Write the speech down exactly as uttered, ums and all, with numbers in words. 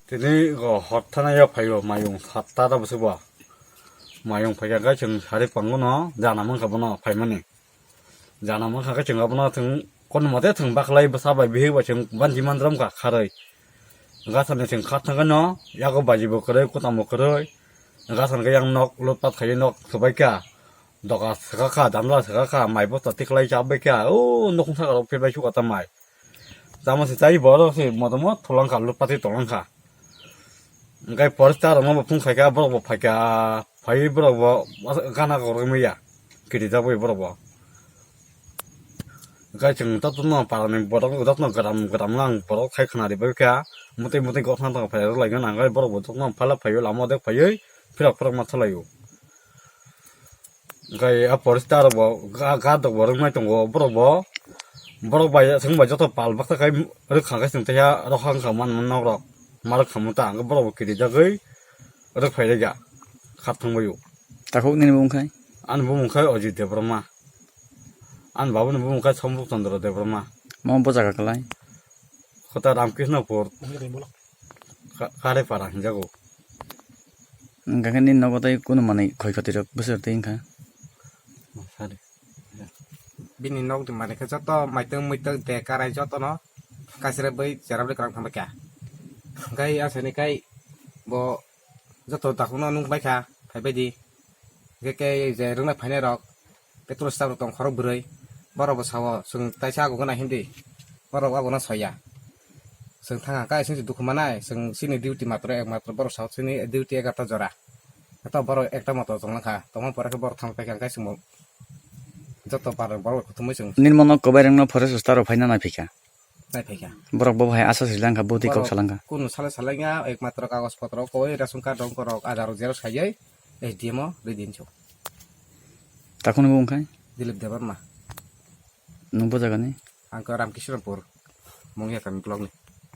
Tini go hor thana ya phaio mayung satta da bwswk bo. Mayung phaikha khe chwng sari pango no jana mankha bono phaimani. Jana mankha khe chwng abono chwng kono mote chwng bakhlai bwsa bai bihik bai chwng banchi mandram kha kharwi. Gathani chwng khat thangkhe no yago baji bo kwrwi kutam bo kwrwi. Gathani khe yang nok lutpat khaiwi nok swbaikha. Doga swkakha, damla swkakha, mai bosta tikhlai chabbaikha. O nokong saka rok phirbai suka ta mai. Tamo se chai borok se motomo tholangkha, lutpatwi tolangkha. Hwnkhe forester rokno bo phone khaikha, borok bo phaikha, phaiwi borok bo gana gorok maya, kirijak bai borok bo. Hwnkhe chwng jotono parani borok jotono gadam gadam lang borok khai khna ribaikha, mwtwi mwtwi gokna tongkha phai rwlaigwna, hwnkhe borok bo jotono phalak phaiwi lama dek phaiwi phirok phirok ma thalaio. Hwnkhe a forester rok bo ga-, guard rok bo rwngmai tongo, borok bo, borok bai, chwng bai joto pal baksa khai rwkha khe chwng taiha rohor wngkha manma nok rok, ma rwkha mota, hwnkhe borok bo kirijagwi rwkphai rega, khat thangbaio. Takhuk nini bumung khai? Ani bumung khai Ajit Debbarma, ani babuni bumung khai Sombuk Chandra Debbarma. Mo bo jaga kwlai? Kota Ramkrishnapur. Ka-, Karepara hinjago. Hwnkhe nini nogo tei kunu manwi khoi khati rok bwswk twi wngkha? Bini nok ni manwi khe joto maitwng muitwng de karai jotono kaisre bai cherabwi kwrang thangbai kha. Hwnkhe asani kai bo joto takhukno nukbai kha phaibai di. Hwnkhe kei je rwngna phainai rok petrol staff rok tong khorok bwrwi, borok bo sao chwng taisa ago gana hindi, borok abono soya. Chwng thang kha kaisa se dukhu manai, chwng chini duty matro ek matro borok sao chini duty egarta jora. Eto borok ekta motor tong kha, tongma pore khe borok thang paikha, hwnkhe chwngbo joto bar borok kuthumwi chwng. Nini mono kwbai rwngno forest star rok phaina nai phaikha. Nai phaikha. Borok bo hai asa sri langkha, bwtwi kok borok salangkha. Kunu sale salangya, ek matro kagoj potro koi ration card rok, borok Aadhaar rok xerox khaiwi S D M o rwi din chuk. Takhukni bumung khai? Dilip Debbarma. Nung bo jagani? Ang khe Ramkishnapur, Mungya kami block ni.